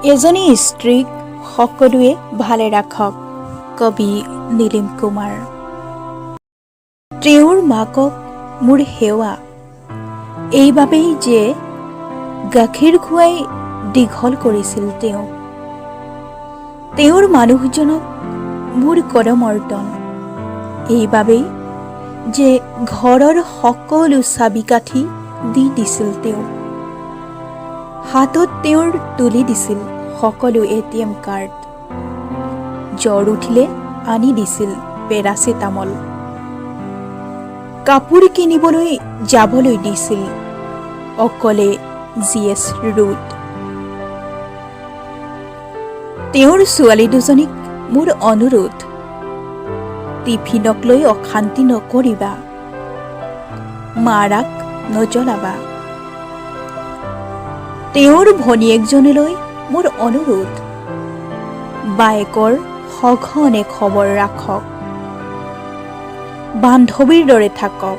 এজনী স্ত্ৰীক সকলোৱে ভালে ৰাখক। কবি নীলিম কুমাৰ। তেওঁৰ মাকক মোৰ সেৱা এইবাবেই যে গাখীৰ খুৱাই দীঘল কৰিছিল তেওঁক। তেওঁৰ মানুহজনক মোৰ কৰমৰ্দন এইবাবেই যে ঘৰৰ সকলো চাবিকাঠি দি দিছিল তেওঁক। হাতত তেওঁৰ তুলি দিছিল সকলো এটিএম কাৰ্ড। জ্বৰ উঠিলে আনি দিছিল পেৰাচিটামল। কাপোৰ কিনিবলৈ যাবলৈ দিছিল অকলে জি এছ ৰোড। তেওঁৰ ছোৱালী দুজনীক মোৰ অনুৰোধ, টিফিনক লৈ অশান্তি নকৰিবা, মাৰাক নজ্বলাবা। তেওঁৰ ভনীয়েকজনীলৈ মোৰ অনুৰোধ, বায়েকৰ সঘনে খবৰ ৰাখক, বান্ধৱীৰ দৰে থাকক।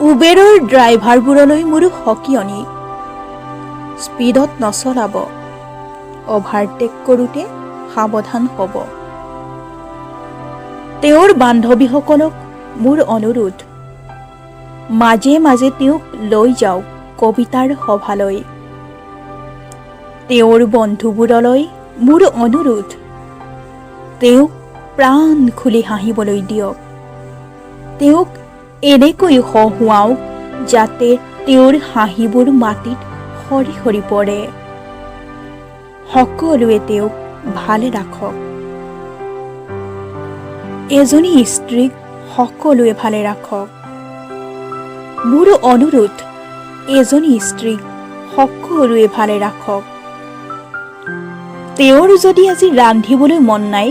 উবেৰৰ ড্ৰাইভাৰবোৰলৈ মোৰ সকিয়নি, স্পীডত নচলাব, অভাৰটেক কৰোঁতে সাৱধান হ'ব। তেওঁৰ বান্ধৱীসকলক মোৰ অনুৰোধ, মাজে মাজে তেওঁক লৈ যাওক কবিতাৰ সভালৈ। তেওঁৰ বন্ধুবোৰলৈ মোৰ অনুৰোধ, তেওঁক প্ৰাণ খুলি হাঁহিবলৈ দিয়ক। তেওঁক এনেকৈ হহুৱাওক যাতে তেওঁৰ হাঁহিবোৰ মাটিত সৰি সৰি পৰে। সকলোৱে তেওঁক ভালে ৰাখক। এজনী স্ত্ৰীক সকলোৱে ভালে ৰাখক। মোৰ অনুৰোধ, এজনী স্ত্ৰীক সকলোৱে ভালে ৰাখক। তেওঁৰ যদি আজি ৰান্ধিবলৈ মন নাই,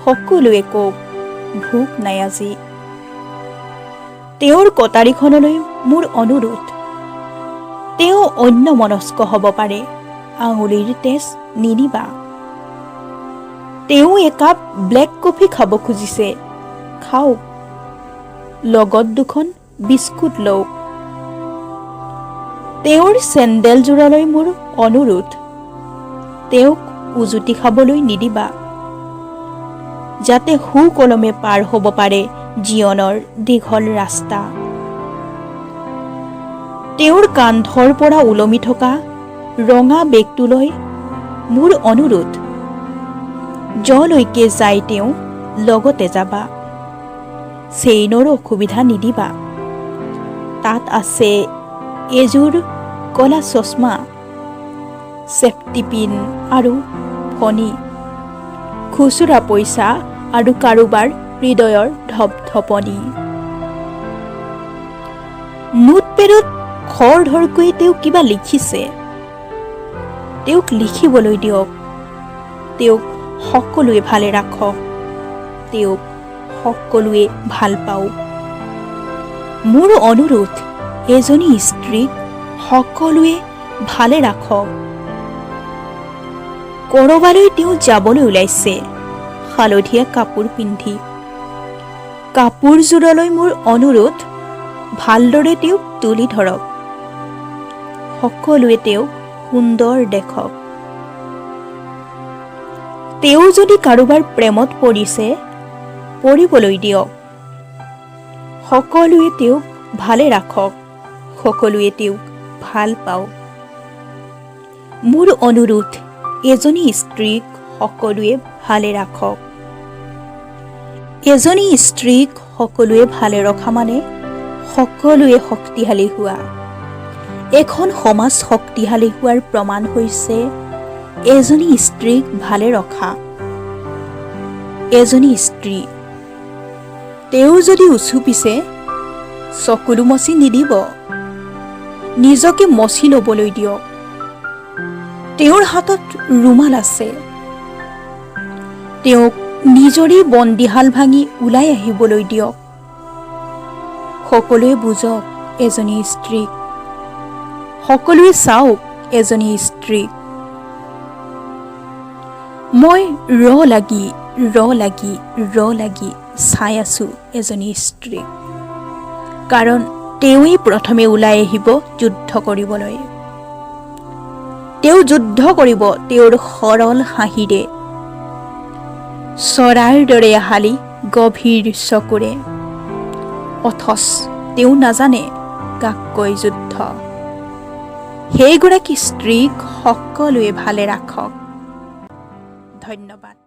সকলোৱে কওক, ভোক নাই আজি। তেওঁৰ কটাৰীখনলৈ মোৰ অনুৰোধ, তেওঁ অন্যমনস্ক হ'ব পাৰে, আঙুলিৰ তেজ নিনিবা। তেওঁ একাপ ব্লেক কফি খাব খুজিছে, খাওক, লগত দুখন বিস্কুট লওক। তেওঁৰ চেণ্ডেলযোৰলৈ মোৰ অনুৰোধ, তেওঁক উজুতি খাবলৈ নিদিবা, যাতে সুকলমে পাৰ হ'ব পাৰে জীৱনৰ দীঘল ৰাস্তা। তেওঁৰ কান্ধৰ পৰা ওলমি থকা ৰঙা বেগটোলৈ মোৰ অনুৰোধ, যলৈকে যায় তেওঁ লগতে যাবা, চেইনৰ অসুবিধা নিদিবা। তাত আছে এযোৰ কলা চশমা, ছেফটি পিন আৰু ফণি, খুচুৰা পইচা আৰু কাৰোবাৰ হৃদয়ৰ ধপধপনি। নোটপেডত খৰধৰকৈ তেওঁ কিবা লিখিছে, তেওঁক লিখিবলৈ দিয়ক। তেওঁক সকলোৱে ভালে ৰাখক। তেওঁক সকলোৱে ভাল পাওক। মোৰ অনুৰোধ, এজনী স্ত্ৰীক সকলোৱে ভালে ৰাখক। ক'ৰবালৈ তেওঁ যাবলৈ ওলাইছে হালধীয়া কাপোৰ পিন্ধি। কাপোৰযোৰলৈ মোৰ অনুৰোধ, ভালদৰে তেওঁক তুলি ধৰক। সকলোৱে তেওঁক সুন্দৰ দেখক। তেওঁ যদি কাৰোবাৰ প্ৰেমত পৰিছে, পৰিবলৈ দিয়ক। সকলোৱে তেওঁক ভালে ৰাখক। সকলোৱে তেওঁক ভাল পাওক। মোৰ অনুৰোধ, এজনী স্ত্ৰীক সকলোৱে ভালে ৰাখক। এজনী স্ত্ৰীক সকলোৱে ভালে ৰখা মানে সকলোৱে শক্তিশালী হোৱা। এখন সমাজ শক্তিশালী হোৱাৰ প্ৰমাণ হৈছে এজনী স্ত্ৰীক ভালে ৰখা। এজনী স্ত্ৰী, তেওঁ যদি উচুপিছে, চকুলো মচি নিদিব, নিজকে মচি ল'বলৈ দিয়ক। তেওঁৰ হাতত ৰুমাল আছে, তেওঁক নিজৰেই বন্দীশাল ভাঙি ওলাই আহিবলৈ দিয়ক। সকলোৱে বুজক এজনী স্ত্ৰীক। সকলোৱে চাওক এজনী স্ত্ৰীক। মই ৰ লাগি ৰ লাগি ৰ লাগি চাই আছো এজনী স্ত্ৰীক, কাৰণ তেওঁৱেই প্ৰথমে ওলাই আহিব যুদ্ধ কৰিবলৈ। তেওঁ যুদ্ধ কৰিব তেওঁৰ সৰল হাঁহিৰে, চৰাইৰ দৰে হালি গভীৰ চকুৰে। অথচ তেওঁ নাজানে কাক কয় যুদ্ধ। সেইগৰাকী স্ত্ৰীক সকলোৱে ভালে ৰাখক। ধন্যবাদ।